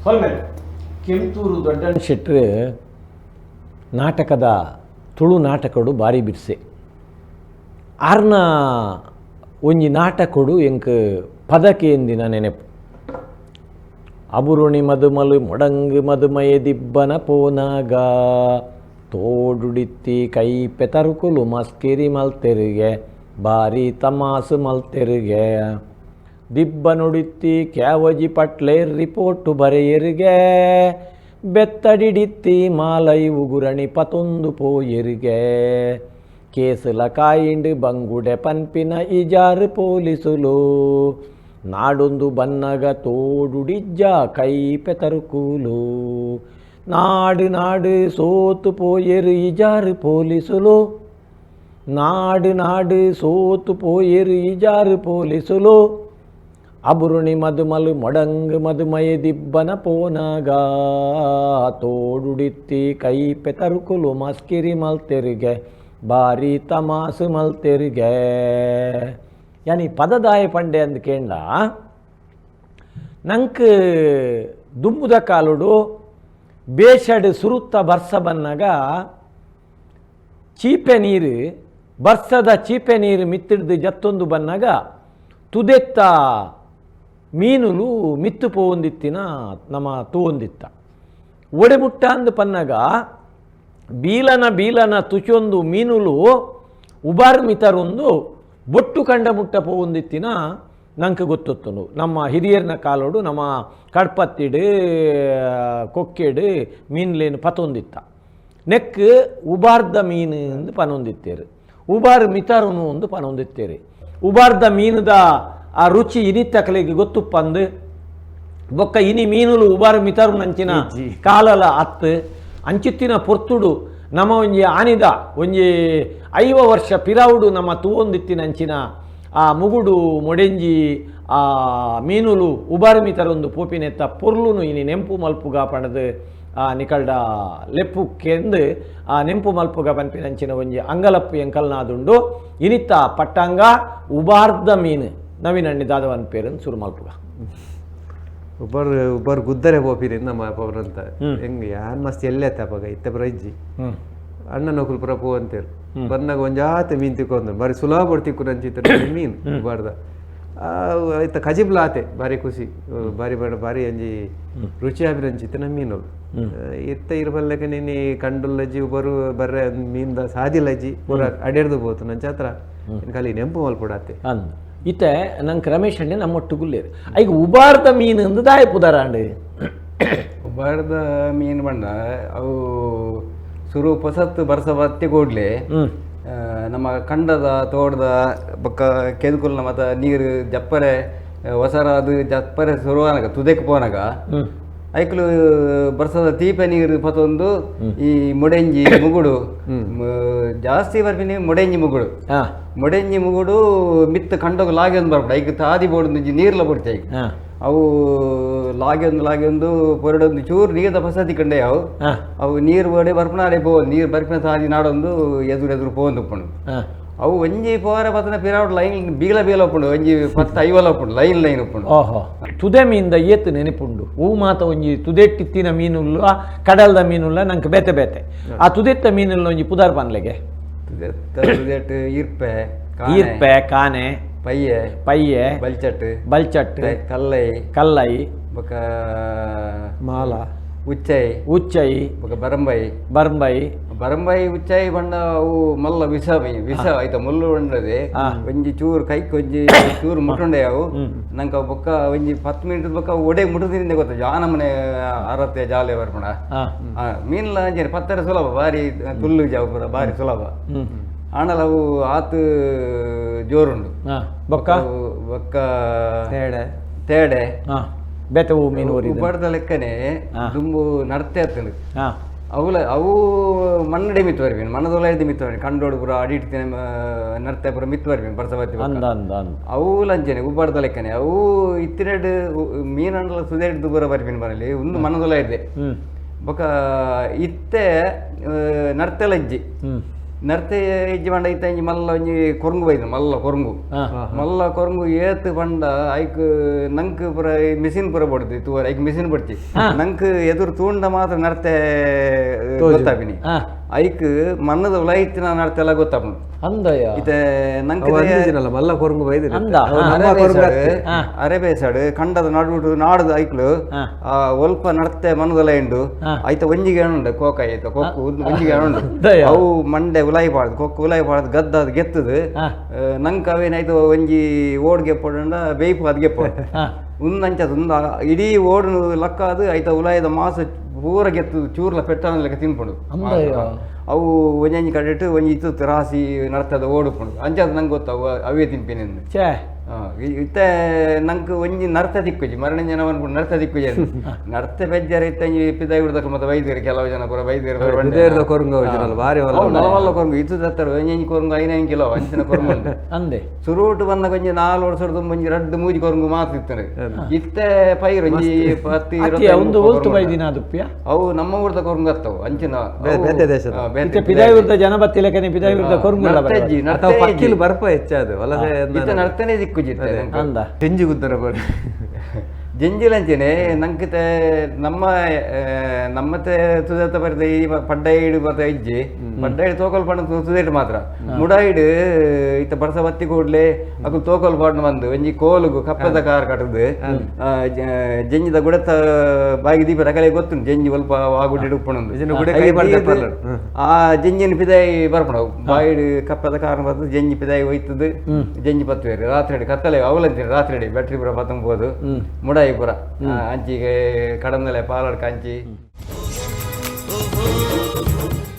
ಸೊಲ್ಮೆಲ್ ಕೆಂತೂರು ದೊಡ್ಡಣ್ಣ ಶೆಟ್ರು ನಾಟಕದ ತುಳು ನಾಟಕಡು ಬಾರಿ ಬಿರ್ಸೆ. ಆರ್ನ ಒಂಜಿ ನಾಟಕೊಡು ಎಂಕ್ ಪದಕೇಂದಿನ ನೆನೆಪು. ಅಬುರುಣಿ ಮದುಮಲು ಮೊಡಂಗು ಮದುಮಯ ದಿಬ್ಬನ ಪೋನಾಗ ತೋಡುಡಿತ್ತಿ ಕೈಪೆ ತರುಕುಲು ಮಸ್ಕಿರಿ ಮಲ್ತೆರಿಗೆ ಬಾರಿ ತಮಾಸು ಮಲ್ತೆರಿಗೆ ದಿಬ್ಬನುಡಿತ್ತಿ ಕ್ಯಾವಜಿ ಪಟ್ಲೆ ರಿಪೋರ್ಟು ಬರೆಯರಿಗೆ ಬೆತ್ತಡಿಡಿತ್ತಿ ಮಾಲೈ ಉಗುರಣಿ ಪತೊಂದು ಪೋಯೆರಿಗೆ ಕೇಸುಲ ಕಾಯಿಂಡು ಬಂಗುಡೆ ಪನ್ಪಿನ ಇಜಾರು ಪೊಲೀಸುಲು ನಾಡೊಂದು ಬನ್ನಗ ತೋಡುಡಿಜ್ಜ ಕೈಪೆ ತರುಕುಲು ನಾಡು ನಾಡು ಸೋತು ಪೋಯೆರು ಇಜಾರು ಪೊಲೀಸುಲು ನಾಡು ನಾಡು ಸೋತು ಪೋಯೆರು ಇಜಾರು ಪೊಲೀಸುಲು ಅಬುರುಣಿ ಮದುಮಲು ಮೊಡಂಗು ಮದುಮಯ ದಿಬ್ಬನ ಪೋನಾಗ ತೋಡುಡಿತ್ತಿ ಕೈಪೆ ತರುಕುಲು ಮಸ್ಕಿರಿ ಮಲ್ತೆರಿಗೆ ಬಾರಿ ತಮಾಸು ಮಲ್ತೆರಿಗೆ. ಯಾನಿ ಪದದಾಯ ಪಂಡೆ ಅಂದ್ ಕೇಂಡ ನಂಕ್ ದುಂಬುದ ಕಾಲುಡು ಬೇಷಡ್ ಸುರುತ್ತ ಬರ್ಸ ಬನ್ನಾಗ ಚೀಪೆ ನೀರು ಬರ್ಸದ ಚೀಪೆ ನೀರು ಮಿತ್ತಿಡ್ದು ಜತ್ತೊಂದು ಬನ್ನಾಗ ತುದೆತ್ತ ಮೀನುಲು ಮಿತ್ತು ಪೋವೊಂದಿತ್ತಿನ ನಮ್ಮ ತೂವೊಂದಿತ್ತ. ಒಡೆಮುಟ್ಟ ಅಂದು ಪನ್ನಾಗ ಬೀಲನ ಬೀಲನ ತುಚೊಂದು ಮೀನುಲು ಉಬಾರ್ ಮಿತರೊಂದು ಬೊಟ್ಟು ಕಂಡ ಮುಟ್ಟ ಪೋವೊಂದಿತ್ತಿನ ನಂಗೆ ಗೊತ್ತೊತ್ತುಂಡು. ನಮ್ಮ ಹಿರಿಯರ್ನ ಕಾಲೋಡು ನಮ್ಮ ಕಡ್ಪತ್ತಿಡು ಕೊಕ್ಕೆಡು ಮೀನ್ಲೇನು ಪತೊಂದಿತ್ತ. ನೆಕ್ ಉಬಾರ್ದ ಮೀನು ಎಂದು ಪನೊಂದಿತ್ತೇರು, ಉಬಾರ್ ಮಿತರುನು ಒಂದು ಪನೊಂದಿತ್ತೇರು. ಉಬಾರ್ದ ಮೀನುದ ಆ ರುಚಿ ಇನಿತ್ತಕಲೆಗೆ ಗೊತ್ತುಪ್ಪಂದು ಬೊಕ್ಕ ಇನಿ ಮೀನುಲು ಉಬಾರು ಮಿತರು ನಂಚಿನ ಕಾಲಲ ಅತ್ತು ಅಂಚಿತ್ತಿನ ಪೊರ್ತುಡು ನಮ್ಮ ಒಂಜಿ ಆನಿದ ಒಂಜಿ 50 ವರ್ಷ ಪಿರಾವುಡು ನಮ್ಮ ತೂವೊಂದಿತ್ತಿನ ಅಂಚಿನ ಆ ಮುಗುಡು ಮೊಡೆಂಜಿ ಆ ಮೀನುಲು ಉಬಾರು ಮಿತರೊಂದು ಪೋಪಿನೆತ್ತ ಪೊರ್ಲುನು ಇನಿ ನೆಂಪು ಮಲ್ಪುಗ ಪಣದು ಆ ನಿಕಲ್ಡ ಲೆಪ್ಪು ಕೆಂದು ಆ ನೆಂಪು ಮಲ್ಪುಗ ಪನ್ಪಿನಂಚಿನ ಒಂಜಿ ಅಂಗಲಪ್ಪು ಎಂಕಲ್ನಾದುಂಡು. ಇನಿತ್ತ ಪಟ್ಟಾಂಗ ಉಬಾರ್ದ ಮೀನು ನವೀನಣ್ಣಿ ದಾದವನ್ ಪೇರನ್ ಸುರು ಮಲ್ಪುಗ. ಉಬರ್ ಉಬರ್ ಗುದ್ದರೆ ಪೋಪಿರಿ ನಮ್ಮ ಪವರಂತ ಹೆಂಗ್ ಯಾನ್ ಮಸ್ತ್ ಎಲ್ಲೆ ಅಪಗ ಇತ್ತೆ ಪುರ ಇಜ್ಜಿ ಅಣ್ಣ ನೊಕುಲು ಪುರ ಪೋ ಅಂತೇರು ಬನ್ನಾಗ ಒಂಜಾತೆ ಮೀನು ತಿಕ್ಕೊಂದು ಬಾರಿ ಸುಲಭ ತಿಕ್ಕು ನಂಚಿತ್ತ ಮೀನು ಉಬಾರ್ದ ಆಯ್ತ ಕಜಿಬ್ಲ ಆತೆ ಬಾರಿ ಖುಷಿ ಬಾರಿ ಬಾರಿ ಬಾರಿ ಅಂಜಿ ರುಚಿ ಆಪಿನಂಚಿತ್ತ ಮೀನು ಇತ್ತ ಇರ್ಬಲ್ಲಕ ನೀನಿ ಕಂಡುಲ್ಲಜ್ಜಿ ಉಬರು ಬರ್ರೆ ಮೀನ್ದ ಸಾದಿಲಜ್ಜಿ ಪೂರ ಅಡೆರ್ದು ಪೋತು ನಂಚಾತ್ರ ಖಾಲಿ ನೆಂಪು ಮಲ್ಪುಡಾತೆ ಅಂದ್ ಇತ್ತೆ ನಂಗೆ ರಮೇಶ್ ಅಣ್ಣೆ ನಮ್ಮೊಟ್ಟು ಗುಲ್ಲೇರು ಐಗ ಉಬಾರ್ದ ಮೀನು ಅಂದು ದಾಯ ಪುದರಾಂಡು. ಉಬಾರ್ದ ಮೀನು ಬಣ್ಣ ಅವು ಸುರು ಪೊಸತ್ತು ಬರ್ಸ ಬತ್ತಿ ಕೂಡ್ಲೆ ನಮ್ಮ ಕಂಡದ ತೋಟದ ಬೊಕ್ಕ ಕೆದುಕುಲ್ನ ಮತ್ತ ನೀರು ಜಪ್ಪರೆ ಹೊಸರಾದ ಜಪ್ಪರೆ ಸುರುವಾನಗ ತುದೆಕ್ ಪೋನಗ ಐಕ್ಲು ಬರ್ಸದ ತೀಪೆ ನೀರು ಪತೊಂದು ಈ ಮುಡೆಂಜಿ ಮುಗುಡು ಜಾಸ್ತಿ ಬರ್ಪಿನಿ ಮುಡೆಂಜಿ ಮುಗುಡು ಮುಡೆಂಜಿ ಮುಗುಡು ಮಿತ್ತ ಕಂಡೋಗ ಲಾಗೆ ಒಂದು ಬರ್ಪುಂಡು ಐಕ್ ತಾದಿ ಬೋಡು ನೀರ್ಲ ಬೊಡ್ತಿ ಐಕ್ ಅವು ಲಾಗೆ ಒಂದು ಲಾಗೆ ಒಂದು ಪೊರಡೊಂದು ಚೂರು ನೀರ್ದ ಪಸತಿ ಕಂಡೆ ಅವು ಅವು ನೀರು ಬೋಡೆ ಬರ್ಪುಣ ಅಡೆ ಪೋ ನೀರು ಬರ್ಪಿನ ತಾದಿ ನಾಡೊಂದು ಎದುರು ಎದುರು ಪೋಂದು ಉಪ್ಪುಂಡು. ಅವು ಒಂಜಿ ಪೋರ ಪತ್ತನ ಪಿರಾವಡ್ ಲೈನ್ ಬೀಲ ಬೀಲ ಉಪ್ಪುಂಡು ಒಂಜಿ 10 50 ಉಪ್ಪುಂಡು ಲೈನ್ ಲೈನ್ ಉಪ್ಪುಂಡು. ಓಹೋ ತುದೆ ಮೀನ್ದ ಏತ್ ನೆನಪುಂಡು. ಹೂ ಮಾತ ಒಂಜಿ ತುದೆಟ್ಟಿತ್ತಿನ ಮೀನುಲ್ಲ ಕಡಲ್ದ ಮೀನುಲ್ಲ ನಂಗೆ ಬೇತೆ ಬೇತೆ ಆ ತುದೆತ್ತ ಮೀನುಲ್ಲ ಒಂಜಿ ಪುದಾರ್ ಪನ್ಲೆಗೆ ತುದೆಟ್ ಇರ್ಪೆ ಈರ್ಪೆ ಕಾನೆ ಪಯ್ಯೆ ಪಯ್ಯೆ ಬಲ್ಚಟ್ಟು ಬಲ್ಚಟ್ಟು ಕಲ್ಲೈ ಕಲ್ಲೈ ಬೊಕ ಮಾಲ ಉಚ್ಚೈ ಉಚ್ಚೈ ಬೊಕ ಬರಂಬೈ ಬರ್ಂಬೈ ಬರಂಬೈ ಉಚ್ಚೈ ಬಣ್ಣ ಅವು ಮಲ್ಲ ವಿಷ ವಿಷ ಆಯ್ತಾ ಮುಳ್ಳು ಉಂಡದೆ ಒಂಜಿ ಚೂರು ಕೈಕ್ ಒಂಜಿ ಚೂರು ಮುಟ್ಟುಂಡೆ ಅವು ನಂಗೆ ಅವು ಬೊಕ್ಕ ಒಂಜಿ 10 ಮಿನಿಟ್ ಬೊಕ್ಕ ಒಡೆ ಮುಟ್ಟುದಿನಿಂದ ಗೊತ್ತ ಜಾನಮನೆ ಅರತೆ ಜಾಲೆ ಬರ್ಪಣ ಮೀನ್ಲ ಅಂಚನೆ ಪತ್ತರ ಸುಲಭ ಬಾರಿ ತುಲ್ಲು ಜಾವು ಪೂರ ಬಾರಿ ಸುಲಭ ಆಂಡಲ ಅವು ಆತು ಜೋರುಂಡು. ಬೊಕ್ಕ ಬೊಕ್ಕ ತೇಡೆ ತೇಡೆ ಬೇತೆ ಹೂ ಮೀನು ಉಬಾರ್ದ ಲೆಕ್ಕನೆ ದುಂಬು ನಡ್ತೆ ಆತಂಡು ಅವುಲ ಅವು ಮಣ್ಣಡೆ ಮಿತ್ತು ಬರ್ಪೇನು ಮಣ್ಣದೊಲ ಮಿತ್ತು ಬರ್ಪೇನು ಕಂಡೋಡು ಪೂರ ಅಡಿಡ್ತಿನ ನರ್ತೆ ಪೂರ ಮಿತ್ತು ಬರ್ಪೇನು ಬರ್ಸ ಬತ್ತಿ ಅವು ಲಂಚನೆ ಉಬ್ಬಾರ್ದ ಲೆಕ್ಕನೆ ಅವು ಇತ್ತಿನೆಡ್ ಮೀನಂಡಲ ಸುದೇಡ್ದು ಪೂರ ಬರ್ಪೇನು ಬರಲಿ ಒಂದು ಮಣ್ಣದೊಲ ಇದೆ ಬೊಕ ಇತ್ತೆ ನರ್ತೆ ಲಜ್ಜಿ ನರ್ತೆ ಇಜ್ಜಿ ಪಂಡ ಇತ್ತ ಇಂಜಿ ಮಲ್ಲ ಒಂಜಿ ಕೊರಂಗು ಬೈದು ಮಲ್ಲ ಕೊರಂಗು. ಮಲ್ಲ ಕೊರಂಗು ಏತ್ ಪಂಡ ಐಕ್ ನಂಕ್ ಪೂರ ಮಿಷಿನ್ ಪೂರ ಬಡ್ದು ತೂವರೆ ಐಕ್ ಮಿಷಿನ್ ಬಡ್ತಿ ನಂಕ್ ಎದುರು ತೂಂಡ ಮಾತ್ರ ನರ್ತೆ ಗೊತ್ತಾಪಿನಿ. ಐಕ್ ಮಣ್ಣದ ಉಲಾಯಿತ್ತಿನ ನರ್ತೆ ಎಲ್ಲ ಗೊತ್ತಾಪುಂಡು. ಅಂದಯ್ಯ. ಇತ್ತೆ ನಂಕ್ ಅವು ಅಂದಿಜಿನಲ್ಲ ಮಲ್ಲ ಕೊರಂಗು ಬೈದಿರಿ. ಅಂದ. ನಮ್ಮ ಕೊರಂಗು ಅತ್ತೆ. ಅರೆಬೇಸಾಡು ಕಂಡದ ನಡುಡು ನಾಡದ ಐಕ್ಲು ಆ ಒಲ್ಪ ನಡ್ತೆ ಮನದಲ್ಲ ಉಂಡು ಐತ ಒಂಜಿಗೆ ಉಂಡು ಕೋಕ ಐತ ಕೊಕ್ಕು ಒಂಜಿಗೆ ಉಂಡು. ಅಂದಯ್ಯ. ಅವು ಮಂಡೆ ಉಲಾಯಿ ಪಾಡ್ದು ಕೊಕ್ಕು ಉಲಾಯಿ ಪಾಡ್ದು ಗದ್ದಾದ್ ಗೆತ್ತದು. ನಂಕ್ ಅವೇನಾಯ್ತು ಒಂಜಿ ಓಡ್ ಗೆಪ್ಪೊಡುಂಡ ಬೇಯ್ಪು ಅದ್ ಗೆಪ್ಪೊಡು. ಉಂದಂಚ ಉಂದ ಇಡೀ ಓಡು ಲಕ್ಕಾದು ಐತ ಉಲಾಯದ ಮಾಸ ಪೂರ ಗೆತ್ತದು ಚೂರ್ಲ ಪೆಟ್ಟ ಲೆಕ್ಕ ತಿನ್ಪುಂಡು. ಅಂದಯ್ಯ. ಅವು ಒಂಜೊಂಜಿ ಕಡೆಟ್ ಒಂಜಿ ಇತ್ತು ರಾಸಿ ನಡ್ತದ ಓಡುಪುಂಡು ಅಂಚಾದ ನಂಗೆ ಗೊತ್ತು ಅವು ಅವೇ ತಿನ್ಪಿನಿ. ಛೇ. ಇತ್ತೆ ನಂಕ್ ಒಂಜಿ ನರ್ತ ದಿಕ್ಕುಜಿ ಮರಣ ಜನ ಅನ್ಕೊಂಡು ನರ್ತ ದಿಕ್ಕುಜಿ ಅಂದ್. ನರ್ತೆ ಬೆಜ್ಜಾರ ಇತ್ತೆ ಒಂಜಿ ಪಿದಾಯಿ ಬಿಡ್ದಕ್ಕ ಮತ್ತೆ ಬೈದೇರು ಕೆಲವು ಜನ ಪೂರ ಬೈದೇರು ಪೂರ ಬಂಡೆ. ಬಿದೇರ್ದ ಕೊರಂಗು ಅವು ಭಾರಿ ಅವು ಮಲ್ಲ ಮಲ್ಲ ಕೊರಂಗು ಇತ್ತು ತತ್ತಾರೆ ಒಂಜಿ ಕೊರಂಗು 5 ಕಿಲೋ ಅಂಚಿನ ಕೊರಂಗು ಉಂಟು. ಅಂದೆ. ಸುರುಟು ಬಂದಾಗ ಒಂಜಿ 4 ವರ್ಷದ ಒಂಜಿ 2 ಮೂಜಿ ಕೊರಂಗು ಮಾತ್ರ ಇತ್ತು. ಇತ್ತೆ ಪೈರು ಒಂಜಿ 10 ಅತ್ತಿ 25 ಒಂದು ಒಲ್ತು ಕೊರಂಗು. ಬೈದಿನ ಅದುಪ್ಪಿಯ? ಅವು ನಮ್ಮ ಊರ್ದ ಕೊರಂಗು ಅತ್ತವು ಅಂಚಿನ ಬೇತೆ ಅವು, ದೇಶದ. ಬೇತೆ ಇತ್ತೆ ಪಿದಾಯಿ ಊರ್ದ ಜನ ಬತ್ತಿಲೆಕ್ಕನೆ ಪಿದಾಯಿ ಊರ್ದ ಕೊರಂಗುಲ ನರ್ತೆ ಇಜ್ಜಿ, ಅಥವಾ ನರ್ತೆ ಇಜ್ಜಿ. ಪಕ್ಕಿಲು ಬರ್ಪ ಹೆಚ್ಚಾದು ವಲಸೆ. ಇತ್ತೆ ನರ್ತನೆ ದಿಕ್ಕುಜಿ ಇತ್ತೆ ನಂಕ್. ಅಂದ. ತೆಂಜಿ ಗುದ್ದರ ಬರ್ ಜಂಜಿಲಂಚನೆ ನಂಕಿತೆ ನಮ್ಮ ನಮ್ಮತೆ ತುದೇತ ಬರೆದ ಈ ಪಡ್ಡೈಡು ಬತ್ತ ಇಜ್ಜಿ ಪಡ್ಡೈಡು ತೋಕಲ್ ಪಾಡ ತುದೇಟ್ ಮಾತ್ರ ಮುಡಾಯಿಡು ಇತ್ತ ಬರ್ಸ ಬತ್ತಿ ಕೂಡ್ಲೆ ಅಕುಲು ತೋಕಲ್ ಪಾಡ್ನ ಬಂದು ಒಂಜಿ ಕೋಲುಗು ಕಪ್ಪದ ಕಾರ್ ಕಟ್ಟದು ಜಂಜಿದ ಗುಡತ ಬಾಯಿಗೆ ದೀಪ ರಕಲೆ ಗೊತ್ತುಂಟು ಜಂಜಿ ಒಲ್ಪ ಆಗುಡ್ಡಿ ಉಪ್ಪುಂಡು. ಇಜ್ಜಿನ ಗುಡೆ ಕೈ ಬಾರ್ದ ಪರ್ಲಡು. ಆ ಜಂಜಿನ ಪಿದಾಯಿ ಬರ್ಪಣ ಬಾಯಿಡು ಕಪ್ಪದ ಕಾರ್ ಬರ್ತದೆ ಜಂಜಿ ಪಿದಾಯಿ ಹೋಯ್ತದೆ ಜಂಜಿ ಪತ್ತುವೇರು ರಾತ್ರಿ ಕತ್ತಲೆ ಅವಲಂತೀನಿ ರಾತ್ರಿ ಬ್ಯಾಟ್ರಿ ಪೂರ ಪತ್ತಂಬೋದು ಮುಡಾಯಿ ಪೂರ ಅಂಚಿಗೆ ಕಡಂದಲೆ ಪಾಲಡ್ ಕಂಚಿ.